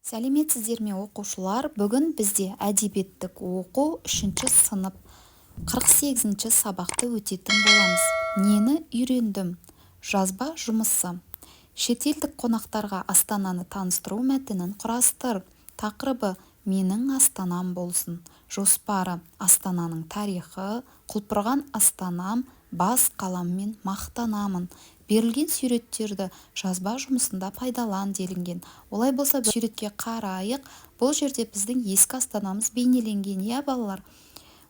Сәлеметсіздер ме, оқушылар! Бүгін бізде әдебиеттік оқу, үшінші сынып, 48-ші сабақты өтетін боламыз. Нені үйрендім? Жазба жұмысы. Шетелдік қонақтарға астананы таныстыру мәтінін құрастыр. Тақырыбы: «Менің астанам» болсын. Жоспары: астананың тарихы, құлпырған астанам, бас қаламмен мақтанамын. Берілген суреттерді жазба жұмысында пайдалан делінген. Олай болса, суретке қарайық. Бұл жерде біздің ескі астанамыз бейнеленген, иә, балалар?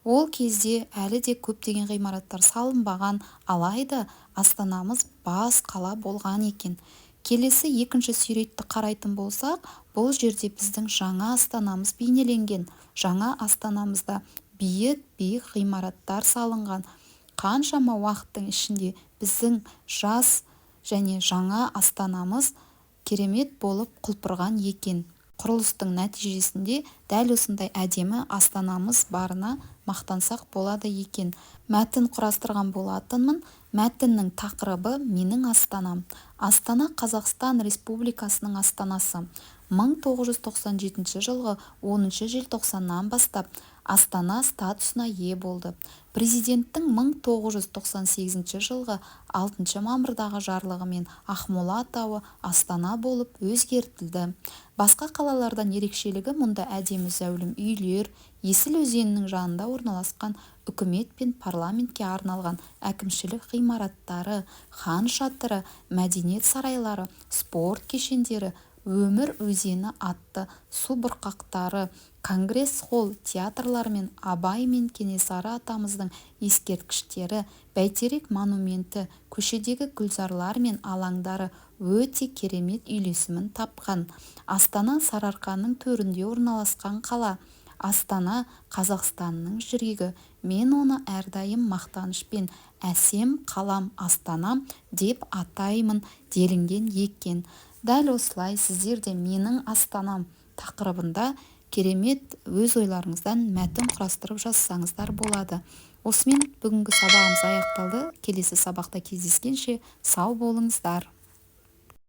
Ол кезде әлі де көптеген ғимараттар салынбаған, алайда астанамыз бас қала болған екен. Келесі екінші суретті қарайтын болсақ, бұл жерде біздің жаңа астанамыз бейнеленген. Жаңа астанамызда биік-биік ғимараттар салынған. Қаншама уақыттың ішінде біздің жас және жаңа астанамыз керемет болып құлпырған екен. Құрылыстың нәтижесінде дәл осындай әдемі астанамыз барына мақтансақ болады екен. Мәтін құрастырған болатынмын. Мәтіннің тақырыбы: «Менің астанам». Астана — Қазақстан Республикасының астанасы. 1997 жылғы 10 желтоқсаннан бастап астана статусына ие болды. Президенттің 1998 жылғы 6 мамырдағы жарлығымен Ақмола атауы Астана болып өзгертілді. Басқа қалалардан ерекшелігі: мұнда әдемі зәулім үйлер, Есіл өзенінің жанында орналасқан үкімет пен парламентке арналған әкімшілік ғимараттары, Хан шатыры, мәдениет сарайлары, спорт кешендері, Өмір өзені атты субұрқақтары, Конгресс-холл, театрлары мен Абай мен Кенесары атамыздың ескерткіштері, Бәйтерек монументі, көшедегі гүлзарлар мен алаңдары өте керемет үйлесімін тапқан. Астана — Сарыарқаның төрінде орналасқан қала. Астана — Қазақстанның жүрегі. Мен оны әрдайым мақтанышпен әсем қалам Астанам деп атаймын делінген екен. Дәл осылай сіздер де «Менің астанам» тақырыбында керемет өз ойларыңыздан мәтін құрастырып жазсаңыздар болады. Осымен бүгінгі сабағымыз аяқталды. Келесі сабақта кездескенше сау болыңыздар!